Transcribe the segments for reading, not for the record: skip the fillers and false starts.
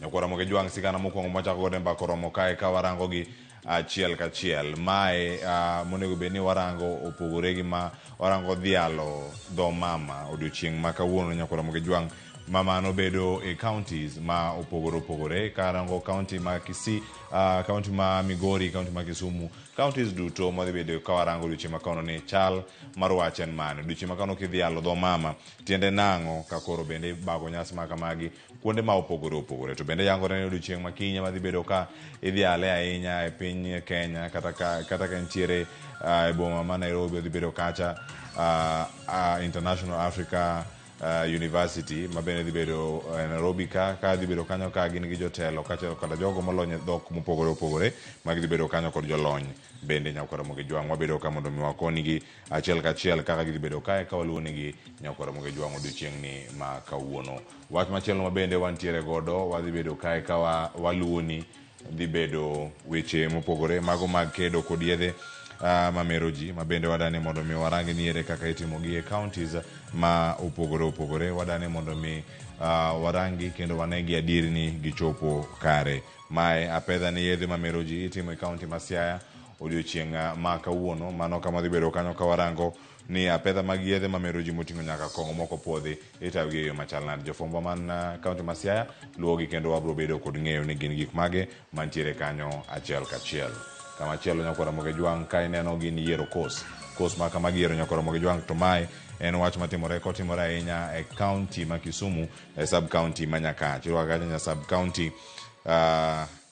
Nyakwar Ramogi Jwang' sigana mokwongo mwachako godo e mbaka oromo kae ka warango gi achiel kachiel. Mae monego bed ni warango opogore gi ma warango dhialo dho mama odiochieng' ma kawuono Nyakwar Ramogi Jwang' ma mano bedo e counties ma opogore opogore. Karango county ma Kisii, county ma Migori, county ma Kisumu, counties duto madhi bedo ka warango odiochieng' ma kawuono ni chal mar wach en mane. Odiochieng' ma kawuono kidhialo dho mama tiende nang'o ka koro bende ibago nyasi ma kamagi kuonde ma opogore opogore. To bende yangore ni odiochieng' ma kiny ema dhi bedo ka idhiale ahinya e piny Kenya kata ka nitiere e boma ma Nairobi odhi bedo kacha International Africa University ma bende dhi bedo e Nairobi ka dhi bedo kanyo ka gin gi jotelo kaachiel koda jogo molony e dhok mopogore opogore ma gidhi bedo kanyo kod jolony bende Nyakwar Ramogi Jwang' wabedo ka mondo mi wakonigi achiel kachiel kaka gidhi bedo kae ka waluwonigi Nyakwar Ramogi Jwang' odiochieng'ni ma kawuono. Wach machielo ma bende wantiere godo wadhi bedo kae ka waluwoni dhi bedo weche mopogore mago mag kedo kod yedhe mamero ji ma bende wadani mondo mi warang ni ere kaka itimo gi e counties ma opogore opogore. Wadani mondo mi warangi kendo wane gi adier ni gichopo kare. Mae apedha ni yedhe mamero ji itimo e county ma Siaya odiochieng' ma kawuono. Mano kama dhi bedo kanyo ka warango ni apedha mag yedhe mamero ji moting'o nyaka kong'o moko puodhi itayo gi e yo machal nade. Jofwambo man county ma Siaya luwogi kendo wabro bedo kod ng'eyo ni gin gik mage mantiere kanyo achiel kachiel. Kamachielo Nyakwar Ramogi Jwang' ka ineno gin yiero course. Course ma kama giyiero Nyakwar Ramogi Jwang' to mae en wach matimore kotimore ahinya e county ma Kisumu e sub county ma Nyakach. Irwako kacha nya sub county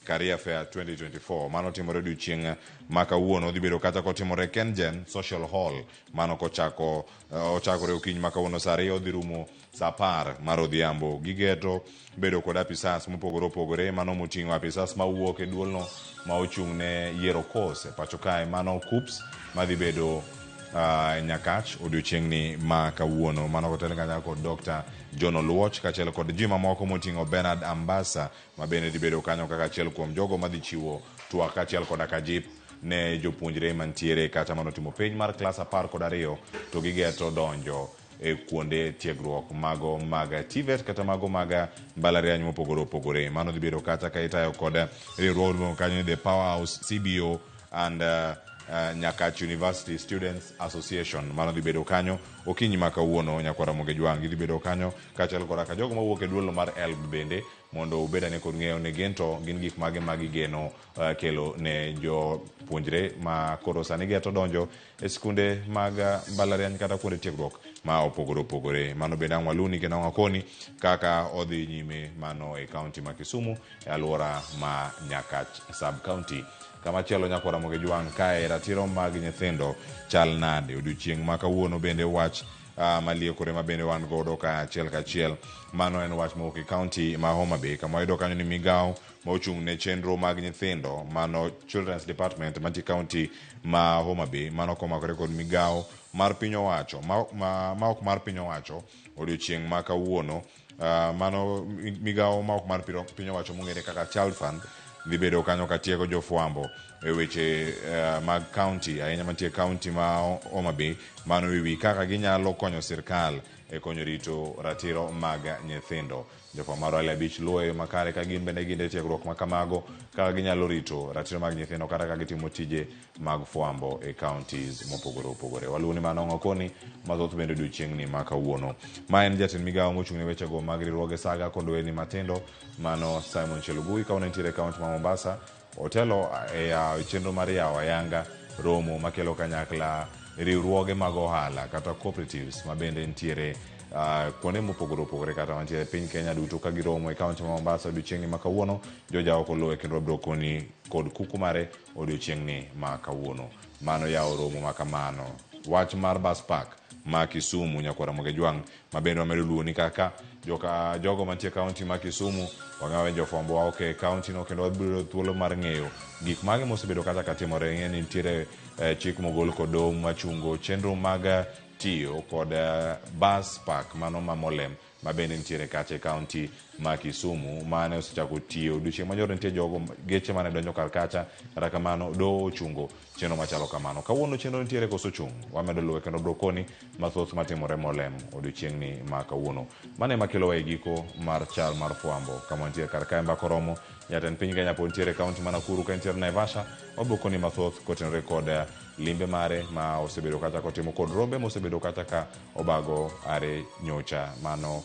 Career Fair 2024. Mano timore odiochieng' ma kawuono dhi bedo kata kotimore Kengen Social Hall. Mano kochako ochakore okinyi ma kawuono saa 2 odhi rumo saa 10 mar odhiambo. Gigeto bedo kod apisas mopogore opogore, mano moting'o apisas mawuok e duolno ma ochung' ne yiero course e pacho kae, mano KUCCPS madhi bedo Nyakach odiochieng'ni ma kawuono. Mano kotel kanyakla kod Dr. John Oluoch kaachiel kod ji mamoko moting'o Bernard Ambasa ma bende dhi bedo kanyo kaka achiel kuom jogo madhi chiwo twak kaachiel koda ka jip ne jopuonjre mantiere kata manotimo penj mar klas 12 to gigeto donjo e kuonde tiegruok mago mag TVET kata mago mag mbalariany mopogore opogore. Mano dhi bedo kata ka itayo kod riwruok kanyo ni The Powerhouse CBO and Nyakach University Students Association. Mano dhi bedo kanyo okinyi ma kawuono. Nyakwar Ramogi Jwang' gidhi bedo kanyo kaachiel koda ka jogo mawuok e duolo mar HELB bende mondo ubed ane kod ng'eyo ni gin to gin gik mage ma gigeno kelo ne jopuonjre ma koro sani geto donjo e skunde mag mbalariany kata kuonde tiegruok ma opogore opogore. Mano bende ang' waluni kendo ang' wakoni kaka odhi nyime mano e kaunti ma Kisumu e alwora ma Nyakach sub county. Kamachielo Nyakwar Ramogi Jwang' kae ratiro mag nyithindo chal nade? Odiochieng' ma kawuono bende wach maliekore ma bende wan godo ka achiel kachiel. Mano en wach mowuok e kaunti ma Homa Bay kama wayudo kanyo ni migawo ma ochung' ne chenro mag nyithindo mano Children's Department mantie kaunti ma Homa Bay mano komakore kod migawo mar piny owacho ma ok mar piny owacho odiochieng' ma kawuono. Mano migawo ma ok mar piny owacho mong'ere kaka Child Fund dhi bedo kanyo katiego jofwambo e weche mag kaunti ahinya mantie kaunti ma Homa Bay mano e wi kaka ginyalo konyo sirkal e konyo rito ratiro mag nyithindo. Jofwambo mar Wale Abich luwo e yo makare ka gin bende gin e tiegruok ma kamago kaka ginyalo rito ratiro mag nyithindo kata ka gitimo tije mag fwambo e counties mopogore opogore. Waluwo ni mano ng'okoni mathoth bende odiochieng'ni ma kawuono. Ma en jatend migawo mochung' ne wechego mag riwruoge saga kod ohelni matindo mano Simon Chelugui ka nentiere e kaunti ma Mombasa otelo e yawo chenro mar yawo ayanga romo makelo kanyakla riwruoge mag ohala kata cooperatives ma bende nitiere kuonde mopogore opogore kata mantiere e piny Kenya duto ka giromo e kaunti ma Mombasa odiochieng'ni ma kawuono. Joja oko luwe kendo wabiro koni kod kuku mare odiochieng'ni ma kawuono. Mano yawo romo ma kamano. Wach mar bus park ma Kisumu Nyakwar Ramogi Jwang' ma bende wamedo luwo ni kaka joka jogo mantie kaunti ma Kisumu wang'eyo jofwambo wa ok e kaunti no kendo wabiro thuolo mar ng'eyo gik mage mosebedo kata ka timore. Ing'e ni nitiere chik mogol kod doho machungo chenro mag tiyo kod bus park mano ma Molem ma bende nitiere kacha e kaunti ma Kisumu mane osechako tiyo odiochieng' manyoro. Nitie jogo geche mane donjo kar kacha, kata kamano doho ochungo chenro machalo kamano. Kawuono chenro nitiere koso chung'? Wamedo luwe kendo bro koni mathoth matimore molem odiochieng'ni ma kawuono. Mano ema kelowa e giko mar chal mar fwambo kama wantiere kar kae. Mbaka oromo jatend piny Kenya pod nitiere e kaunti ma Nakuru ka nitiere Naivasha. Wabiro koni mathoth kotenore kod limbe mare ma osebedo kacha kotimo kod rombe mosebedo kacha ka obago are nyocha mano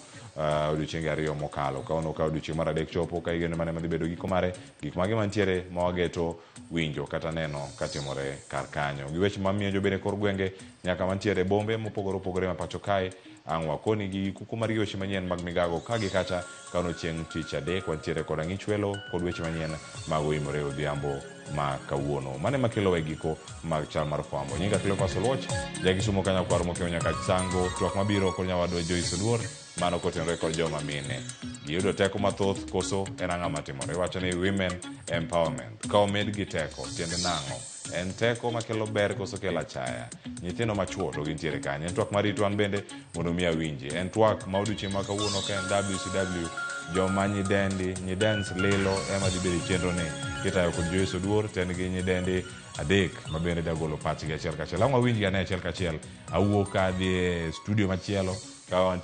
odiochienge 2 mokalo. Kawuono ka odiochieng' mar 3 chopo ka igeno mane madhi bedo giko mare, gik mage mantiere ma wageto winjo kata neno katimore kar kanyo gi weche mamiyo jobende kor gwenge nyaka mantiere bombe mopogore opogore ma pacho kae. Ang' wakoni gi kuku mar weche manyien mag migago ka gi kacha. Kawuono chieng' tich adek wantiere kod ang'ich welo kod weche manyien mag oimore odhiambo ma kawuono. Mano ema kelowa e giko mag chal mar fwambo. Nyinga Cleophas Oluoch, ja Kisumo ka nyakwar mokiewo nyaka Sango. Twak mabiro kod nyawadwa Joyce Oduor, mano kotenore kod joma mine giyudo teko mathoth koso en ang'o matimore? Iwacho ni women empowerment ka omed gi teko, tiende nang'o? En teko makelo ber koso kelo achaya? Nyithindo machuo to gintiere kanye? En twak marito an bende mondo mi awinji. En twak ma odiochieng' ma kawuono ka en WCW joma nyidendi nyidens lilo ema dhi bedo e chenro ni kitayo kod Joyce Oduor to en gi nyidendi 3 ma bende dwa golo pachgi achiel kachiel. Ang' wawinjgi ane achiel kachiel. Awuok ka adhi e studio machielo ka.